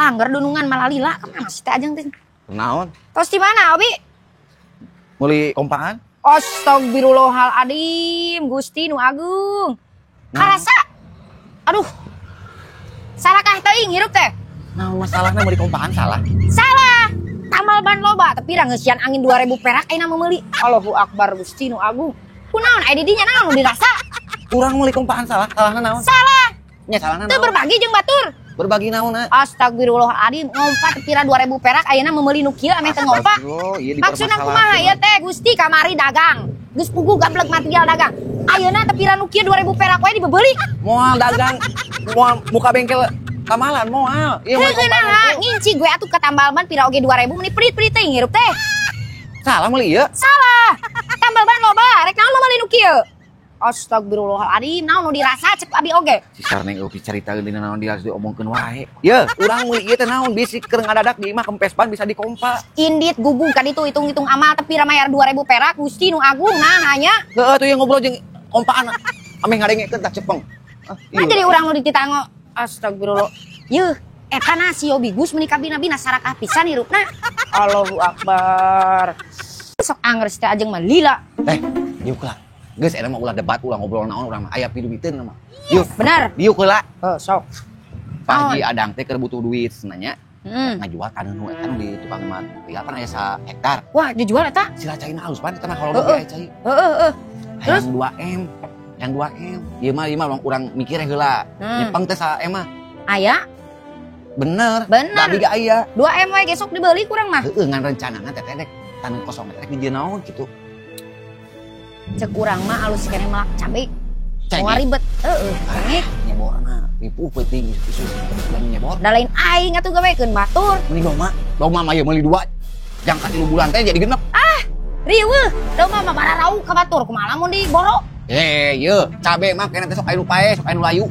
Angger dunungan malah lila kemana sih teh Ajeng teh? Naon? Tos di mana, Obi? Meuli kompaan? Astagfirullahaladzim, Gusti nu agung. Karasa. Aduh. Sarakah teuing hirup teh. Nah, masalahnya meuli kompaan salah. Salah. Tambal ban loba tapi ra ngeusian angin 2000 perak ayeuna meuli. Allahu akbar Gusti nu agung. Kunaon aya di dinya naon nu dirasa? Urang meuli kompaan salah, salahna naon? Salah. Nya salahna Teu naon? berbagi jeung batur. Berbagi naon? Astagfirullahaladzim, ngompa teu pira 2000 perak ayeuna meuli nu kieu ameh teu ngompa. Iya, maksudna kumaha ieu teh Gusti kamari dagang. Geus puguh gablek material dagang. Ayeuna teu pira nu kieu 2000 perak we dibebeli. Moal dagang, moal muka bengkel kamalan moal. Ieu mah heueuh naha, nginci gue atuh ka tambal ban pira oge 2000 meuni pelit-pelit teh hirup teh. Salah meuli ieu? Salah. Tambal ban loba, rek naon meuli nu kieu? Astagfirullahaladzim, naon nu dirasa cek abi oge. Si Sarneng eueuh caritaeun dina naon dia harus diomongkeun wae. Ye, urang meuli ieu teh naon bisi keur ngadadak di imah kempes ban bisa dikompa. Indit gugug ka ditu hitung-hitung amal tepi ra mayar 2000 perak Gusti nu agung nah hanya. Heeh tuh yang ngobrol jeung kompaan. Ameh ngadengekeun tah cepeng. Ah, nah, jadi urang nu dititango. Astagfirullah. Yeuh, eta na si Yobi Gus meuni kabina-bina sarakah pisan hirupna. Allahu akbar. Sok anger teh Ajeng mah lila. Eh, diuk lah. Geus eta mah ulah debat, ulah ngobrol naon urang mah aya piduiteun mah. Yuk, bener. Diuk heula. Heuh, sok. Pak Haji Adang teh keur butuh duit cenah. Ngajual taneuh nu eta nu di tukang material pan aya sa hektar. Wah, dijual eta? Sila caina halus pan eta mah kalau aya cai. Heeh, heeh. Terus 2 M. Yang 2 M. Ieu mah urang mikir heula. Nyepeng teh sa M mah. Aya? Bener. Bener. Abi ge aya. 2 M we gesok dibeli kurang mah. Heeh, ngan rencanana teh teh taneuh kosong teh rek dijieun naon kitu. Cek urang mah alus keneh melak cabe. Cengek. Moal ribet. Heeh, cengek. Nyeborna ripuh peuting isu dan nyebor. Da lain aing atuh gawekeun batur. Meuli doma, doma mah ieu meuli 2. Jangka 3 bulan teh jadi genep. Ah, riweuh. Doma mah bararau ka batur kumaha lamun diboro. Eh, ieu cabe mah kena teh sok aya nu pae, sok aya nu layu.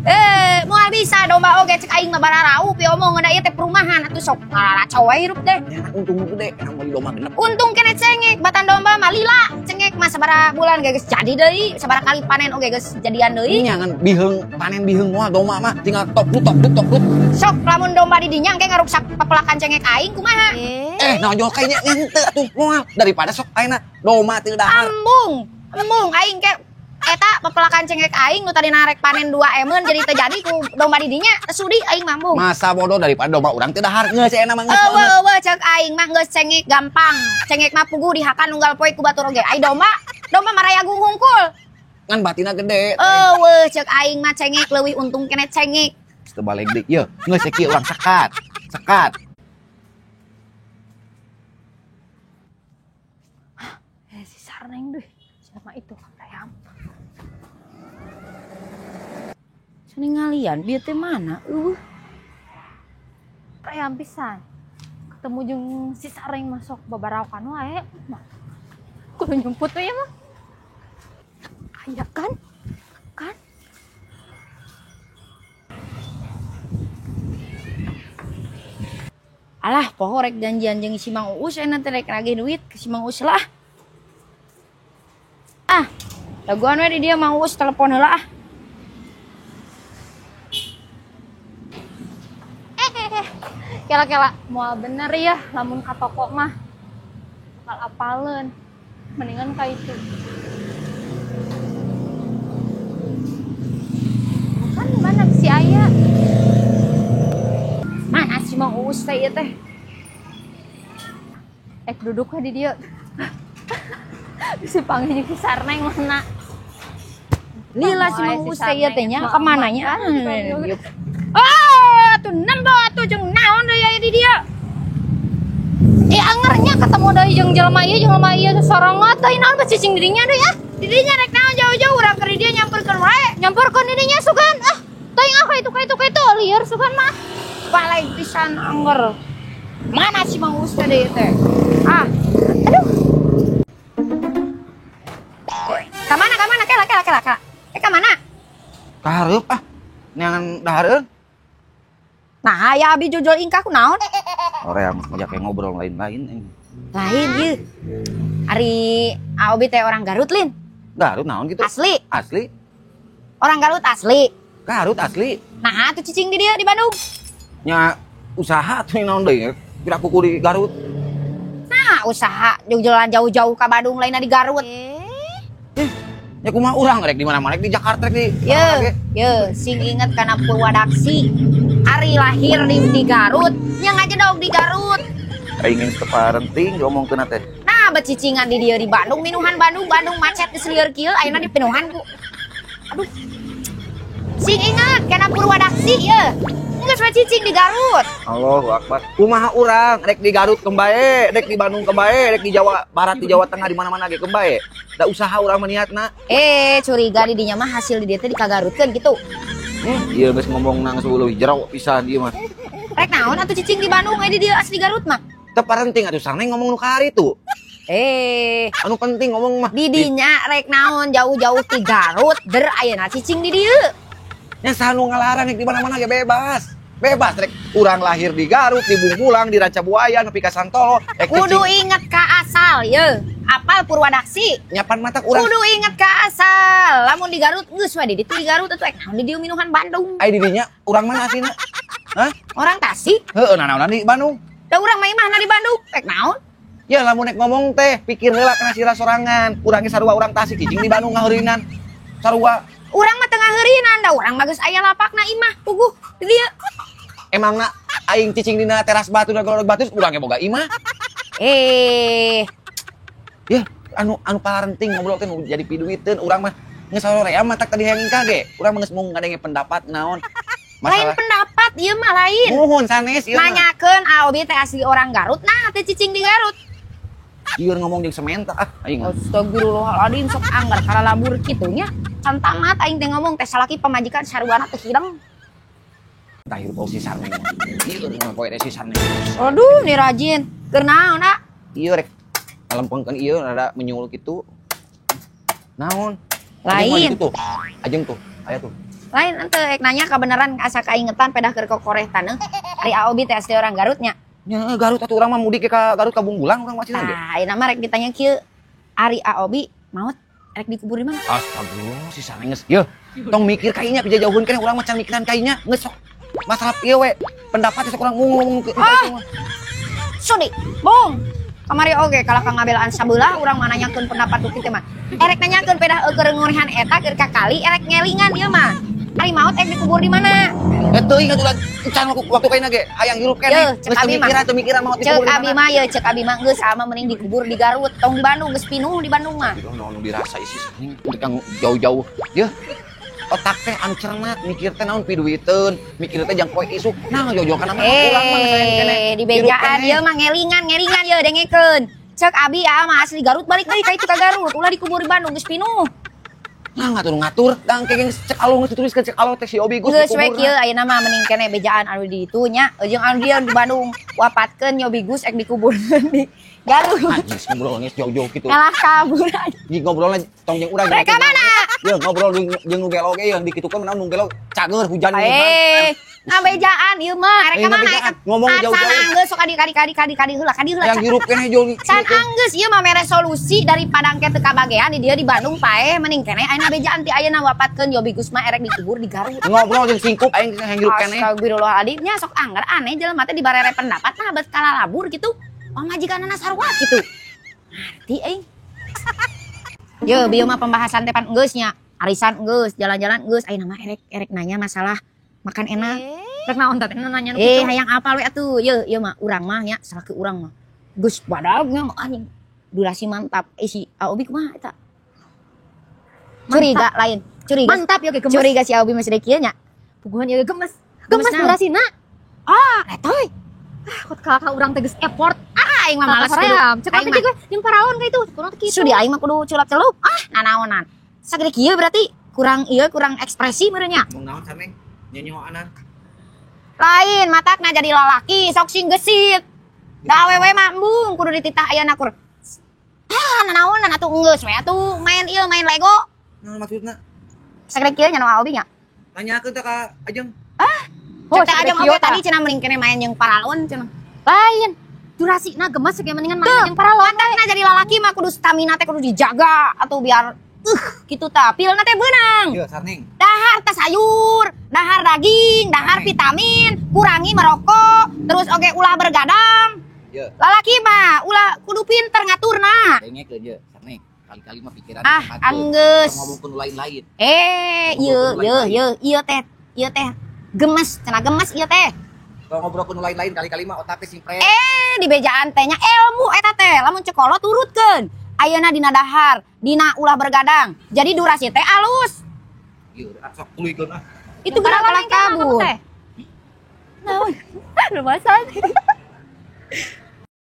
Eh, moal bisa domba oge cek aing mah bararau pi omongan da ieu teh perumahan atuh sok ngararacau we hirup teh. Nya untung nu gede, enak meuli domba genep. Untung kene cengek, batan domba mah lila. Cengek mah sabaraha bulan ge geus jadi deui, sabaraha kali panen oge geus jadian deui. Nya ngan biheung, panen biheung moal domba mah tinggal top lut top lut top lut. Sok lamun domba di dinya engke ngaruksak pepelakan cengek aing kumaha? Eh, nonjol kayaknya henteu atuh moal daripada sok ayeuna domba teu dahar. Embung, embung aing ke eta pepelakan cengek aing nu tadi narek panen 2 emeun jadi teu jadi ku domba di dinya teu sudi aing mah embung. Masa bodoh daripada domba urang teu dahar geus cenah mah geus. Eueuh eueuh cek aing mah geus cengek gampang. Cengek mah puguh dihakan nunggal poe ku batur oge. Ai domba, domba mah rayagung hungkul. Ngan batina gede. Eueuh cek aing mah cengek leuwih untung kene cengek. Teu balik deui. Yeuh, geus kieu urang sekat. Sekat. Si Sarneng deh. Siapa itu? Ayam. Seningalian bieu teh mana? Eueuh. Ayam pisan. Ketemu jeung si Sareng masuk babarakan wae. Mah. Kudu nyumput we mah. Aya kan? Kan? Alah, poho rek janjian jeung si Mang Uus enak teh rek nagih duit ke si Mang Uus lah. Ah, dagoan we di dia Mang Uus telepon heula ah. Kela-kela moal bener ya lamun ka toko mah bakal apaleun mendingan ka itu. Bukan mana si aya? Mana si Mang Uus teh ieu teh? Duduk di dieu. Bisa panggil si Sarneng mana? Lila si Mang Uus teh ieu teh nya ka mana nya? Ah, tuh nembo atuh jeung naon deui aya di dieu? Angernya ketemu deui jeung jelema ieu sorongot deui naon bae cicing dirinya deui ah. Di dinya rek naon jauh-jauh urang keur di dieu nyamperkeun wae. Nyamperkeun di dinya sugan ah. Teuing ah ka itu lieur sugan mah. Balik pisan anger. Mana si Mang Uus teh deui teh? Ah, aduh. Ka mana ka mana kela kela kela kela. Ka mana? Ka hareup ah. Neangan dahareun. Nah, aya abi jujul ingkah ku naon? Hoream ngajak ngobrol lain-lain. Lain ieu. Ari Aobi teh orang Garut lin. Garut naon gitu? Asli. Asli. Orang Garut asli. Garut asli. Nah, atuh cicing di dieu di Bandung. Nya Usaha tuh naon deui? Pira kuku di Garut. Nah, usaha jalan jauh-jauh ke Bandung lainnya di Garut. Ya kumaha urang rek di mana-mana, rek di Jakarta, rek di Ye, mana ge. Ye, sing inget kana Purwadaksi. Ari lahir di Garut, nya ngajedog di Garut. Aing geus teu parenting diomongkeun teh. Nah, becicingan di dieu di Bandung, minuhan Bandung, Bandung macet geus lieur kieu, ayeuna dipinuhan ku. Aduh. Sing inget kana Purwadaksi ye. Geus we cicing di Garut. Allahu Akbar. Kumaha urang rek di Garut keun bae, rek di Bandung keun bae, rek di Jawa Barat, di Jawa Tengah, di mana-mana ge keun bae. Da usaha urang mah niatna. Eh, curiga di dinya mah hasil di dieu teh dikagarutkeun gitu. Ieu geus ngomong nang leuwih jero pisan ieu mah. Rek naon atuh cicing di Bandung di dieu asli Garut mah? Teu parenting atuh sareng ngomong nu kari tuh. Eh, Anu penting ngomong mah. Di dinya rek naon jauh-jauh ti Garut der ayeuna cicing di dieu. Nya saha nu ngalarang rek di mana-mana ge bebas. Bebas rek urang lahir di Garut, di Bungbulang, di Rancabuaya, nepi ka Santolo, rek Kudu cicing. inget ka asal ye. Apal Purwadaksi. Nyapan mata urang. Kudu inget ka asal. Lamun di Garut geus we di ditu di Garut atuh rek naon di dieu minuhan Bandung. Ai di dinya urang mana aslinya? Hah? Orang Tasik. Heeh, nanaonan di Bandung. Da urang mah imahna di Bandung. Rek naon? Ya lamun rek ngomong teh pikir heula kana sira sorangan. Urang ge sarua urang Tasik cicing di Bandung ngaheurinan. Sarua. Urang mah tengah heurinan da urang mah geus aya lapakna imah puguh di dieu. Emangna aing cicing dina teras batu da golok batu urang ge boga imah. Eh, Ya anu anu parenting ngobrol teh nu jadi piduiteun urang mah geus soroream matak tadi hayang kage. Urang mah geus mau ngadenge pendapat naon. Lain Masalah pendapat ieu mah lain. Muhun sanes ieu mah. Nanyakeun Aobi teh asli orang Garut, nah teh cicing di Garut. Ieu ngomong jeung sementa ah aing. Astagfirullahaladzim sok anggar karena labur kitu nya. Can tamat aing teh ngomong teh salaki pamajikan saruana teh hidang. Tah hirup si Sarneng. Ieu mah poe teh si Sarneng. Aduh, nih rajin. Keur naon, ah? Ieu rek ngalempengkeun ieu rada menyul kitu. Naon? Lain. Ajeng mah tuh. Ajeng tuh, aya tuh. Lain ente rek nanya kebenaran asa kaingetan pedah keur kokoreh taneuh. Ari Aobi teh asli orang Garutnya. Nya Garut atuh urang mah mudik ke Garut ka Bungbulang urang masih ge. Tah, ayeuna mah rek ditanya kieu. Ari Aobi maot rek dikubur di mana? Astagfirullah si Sarneng geus. Yeuh, tong mikir kainya pijajauheun keneh urang mah can mikiran kainya geus sok. Masalah ieu we, pendapat sok urang ngomong ke Ah. Sudi, bong. Kamari oge kalah ka ngabelaan sabelah urang mah nanyakeun pendapat nu kitu mah. Erek nanyakeun pedah keur ngorehan eta keur kakali erek ngelingan ieu mah. Ari maot ek dikubur di mana? Eh teuing atuh can waktu kaina ge hayang hirup keneh. Yeuh, cek Geus abi mah. teu mikiran teu mikiran maot Cek dikubur di abi mana. mah ye, cek abi mah geus sama mending dikubur di Garut, tong di Bandung geus pinuh di Bandung mah. Aduh, nu dirasa isi Sarneng kang jauh-jauh. Yeuh, otak teh anu cermat, mikir teh naon piduiteun, mikir teh jang poe isuk. Nah, jauh-jauh kana mah urang mah geus hayang keneh. Eh, di Hirup bejaan keneh. ieu mah ngelingan, ngelingan ye dengekeun. Cek abi ah mah asli Garut balik deui ka itu ka Garut, ulah dikubur di Bandung geus pinuh. Nah, ngatur-ngatur, dang kengeng cek alo geus dituliskeun cek alo teh si Obi Gus Geus we dikubur. kieu ayeuna mah mending keneh bejaan anu di ditu nya, jeung anu dieu di Bandung wapatkeun Yobi Gus ek dikubur di Garut. Anjing ngobrol geus jauh-jauh kitu. Kalah kabur aja. Ji ngobrolna tong jeung urang. Rek ka mana? Ye ngobrol jeung nu gelo ge ye dikitukeun meunang nu gelo cager hujan. Eh, ngabejaan ieu mah rek Eh, ka mana? ngabejaan. Ngomong jauh-jauh. Can anggeus sok kadi kadi kadi kadi kadi heula kadi heula. Yang hirup keneh jauh. Can anggeus ieu mah mere solusi daripada engke teu kabagean di dieu di Bandung paeh mending keneh ayeuna bejaan ti ayeuna wapatkeun Yobi Gus mah erek dikubur di Garut. Ngobrol jeung singkup aing hayang hirup keneh. Astagfirullahaladzim nya sok angger aneh jelema teh dibarere pendapat nah bet kalalabur gitu. Pamajikanana sarua gitu. Ngerti aing. Ye, bieu mah pembahasan teh pan geus nya. Arisan geus, jalan-jalan geus, ayeuna mah erek erek nanya masalah makan enak. Rek naon teh nanya nu Eh, kitu. hayang apal we atuh. Ye, ieu mah urang mah nya, salaki urang mah. Geus badag nya anjing. Durasi mantap. Eh si Aobi kumaha eta? Curiga lain. Curiga. Mantap ya ge gemes. Curiga si Aobi masih kieu nya. Puguhan ya ge gemes. Gemes Gemes naon? durasina. Ah, letoy. Ah, kot kalah urang teh geus effort. Ah, aing mah malas kudu. Hoream. Cek Aing apa gue jeung paraon ka itu. Kurang teh kitu. Sudi aing mah kudu culap-celup. Ah, nanaonan. Sagede kieu berarti kurang ieu kurang ekspresi meureun nya. Ngomong naon Sarneng? Nyanyoanan. Lain matakna jadi lalaki sok sing gesit. Da awewe mah embung kudu dititah ayeuna kur. Ah, nanaonan atuh geus we atuh main ieu main Lego. Naon maksudna? Sagede kieu nya nu Aobi nya. Nanyakeun teh ka Ajeng. Oh, Cek teh Ajeng sagede kieu oge tadi cenah mending kene main jeung paralon cenah. Lain. Durasina gemes ge mendingan main jeung paralon. Matakna jadi lalaki mah kudu stamina teh kudu dijaga atau biar gitu tah. Pilna teh beunang. Ieu Sarneng. Daha Dahar teh sayur, dahar daging, dahar vitamin, kurangi merokok, terus oge ulah bergadang. Ye. Lalaki mah ulah kudu pinter ngaturna. Dengekeun ye, Sarneng. Kali-kali mah pikiran Ah, anggeus. Ngomongkeun nu lain-lain. Eh, ieu ieu ieu ieu teh gemes, cenah gemes ieu teh. Kalau ngobrol nu lain-lain kali-kali mah otaknya sing fresh. Eh, di bejaan teh nya ilmu eta teh, lamun cek kolot turutkeun. Ayeuna dina dahar, dina ulah bergadang. Jadi durasi teh alus. Ieu sok tuluykeun ah. Itu gerak kalah kabur. Teh. Naon? Lumayan.